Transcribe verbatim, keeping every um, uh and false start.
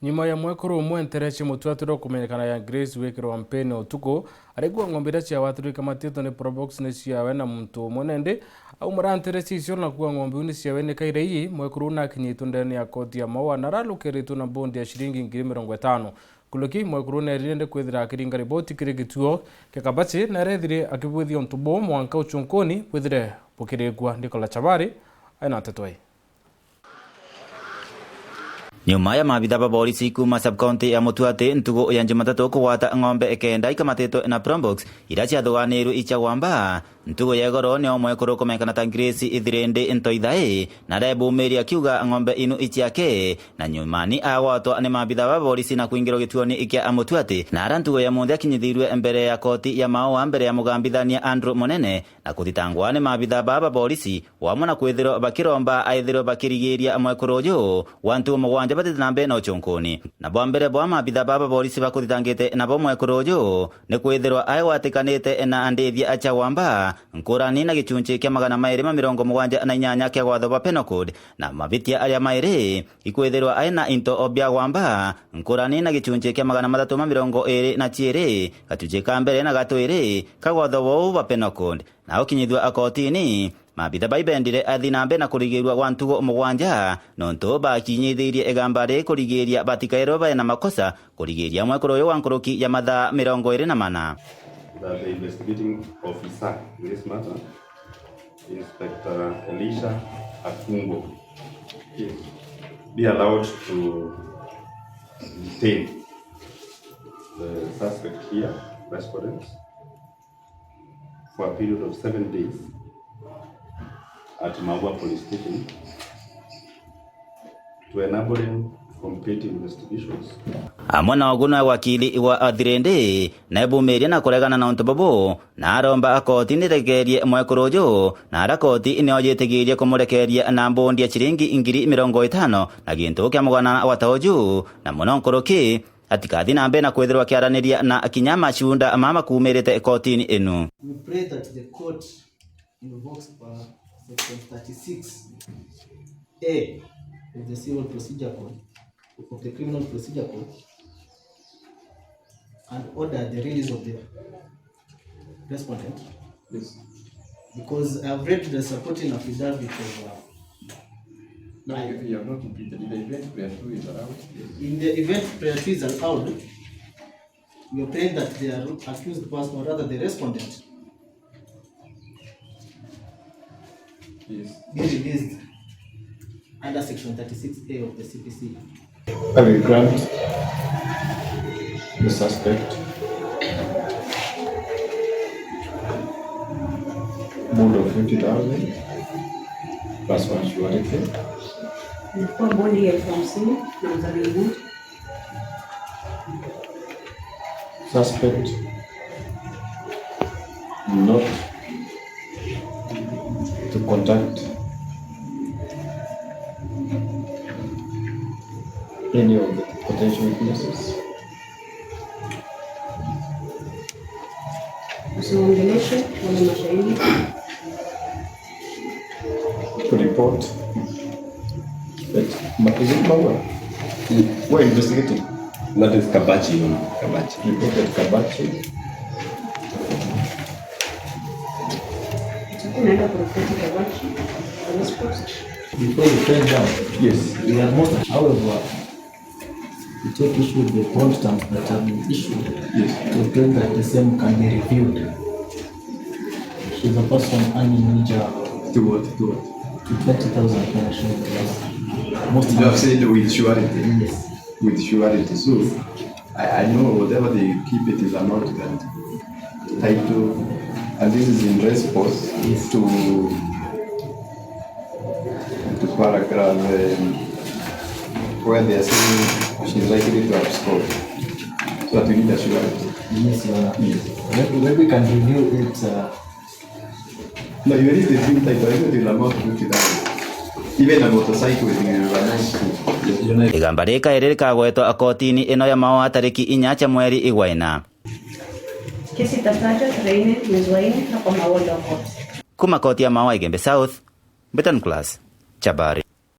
Nyuma ya mwekuru umwe ntere cia mutwatiro kumenyekana ya Grace gwikirwa mpini utuku, arigua ng'ombe iria ciagwatirwe ikamatitwe ni probox ni ciawe na muntu umwe, nandi aumara ntere cia icio na kuuga ng'ombe iu ni ciawe ni kaira ii, mwekuru uu nakinyitwe ndene ya koti ya Maua na aralukiritwe na bondi ya ciringi ngiri mirongo itano. Kuruki, mwekuru neerire ndi kwithira akiringa riboti kiri gituo kia Kabachi, na arethire akibwithia untu buu mwanka ucunkuni bwithire bukirikua. Nicola Chabari aina nteto ii. Nyuma ya maabitha ba borisi kuuma sub-county ya Mutuati ntugu ya Jumatatu kugwata ng'ombe kenda ikamatitwe na probox iria ciathuganirwe icia gwamba, ntugu ya igoro nio mwekuru kumenyekana ta Grace Ithirindi Ntoithae na arebumiria akiuga ng'ombe inu iciake, na nyuma ni agwatwa ni maabitha ba borisi na kwingirwa gituoni kia Mutuati, na ara ntugu ya munthi akinyithirwe mbere ya koti ya Maua mbere ya mugambithania Andrew Munene, na kuthitangwa ni maabitha baa ba borisi, wamwe na kwithirwa bakiromba aithirwe bakirigiria mwekuru uju wa ntugu mugwanja batite na mbere na ucunkuni. Na bwa mbere bwa maabitha baa ba borisi bakuthitangite nabo mwekuru uju ni kwithirwa aigwatikanite na ndithia acha wamba nkurani na gichunchi kia magana mairi ma mirongo mugwanja na inyanya kia watho bwa Penal Code, na mabitia aria mairi ikwithirwa aina into bia gwamba nkurani na gichunchi kia magana mathatu ma mirongo iri na chiiri, gachunchi ka mbere na ga twiri ka watho buu bwa Penal Code. Na ukinyithua akotini, maabitha bai bendire athi na mbere na kurigirua gwa ntugu mugwanja, nontu bakinyithirie igamba ri kurigiria batikairwe bae na makosa kurigiria mwekuru uyu wa nkuruki ya mathaa mirongo iri na mana. That the investigating officer in this matter, Inspector Elisha Akungo, be allowed to detain the suspect here, respondent, for a period of seven days at Maua Police Station to enable complete investigations. Amwe na ugu, nawe wakili wa Athirindi naebumirie na kuregana na untu bubu, na aromba koti nirekerie mwekuru uju, na ara koti nio yitigirie kumurekeria na mbundi ya ciringi ngiri mirongo itano na gintu kia mugana wa ta uju, na muno nkuruki atikathi na mbere na kwithirwa akiaraniria na kinya macunda ma makumirite kotini inu. We pray that the court invokes per section thirty-six A of the Civil Procedure Code, of the Criminal Procedure Code, and order the release of the respondent. Yes. Because I've read the supporting affidavit of, uh, No, you, you have not completed. In the event prayer two is allowed. In the event prayer two is allowed, we are praying that the accused person, or rather the respondent, Yes. be released under section thirty-six A of the C P C. I will grant the suspect bond of fifty thousand plus one surety fee. Nilikuwa bond ya elfu hamsini na mzabini. Suspect not to contact any of the potential witnesses. Usiongeleshe wale mashahidi. To report that Ma-, is it Maua? We're investigating. That is Kabachi, no? Kabachi. Reported Kabachi. Tunaenda kuripoti Kabachi police post. Before you turn down, Yes. We are not, however, we take issue with the bond terms that have been issued. Yes. We pray that the same can be reviewed. She's a person earning major To what? To what? To twenty thousand Kenya shillings. Most You have said with surety. Yes. With surety. So, I, I know whatever they keep, it is an odd that title, and this is in response Yes. to, to paragraph, um, where they are saying she's likely to abscond. So that we need assurance. Yes, Your Honor. Yes. Maybe, maybe we can review it, uh, No, you read the same title, I know the amount of fifty thousand. Even a motorcycle with the amount. Igamba riri kairi rikagwetwa akotini ino ya Maua tariki inya cia mweri igwa ina. Kesi itatajwa tarehe nne mwezi wa nne hapa Maua Law Court. Kuma koti ya Maua Igembe South, Mbetan Class, Chabari.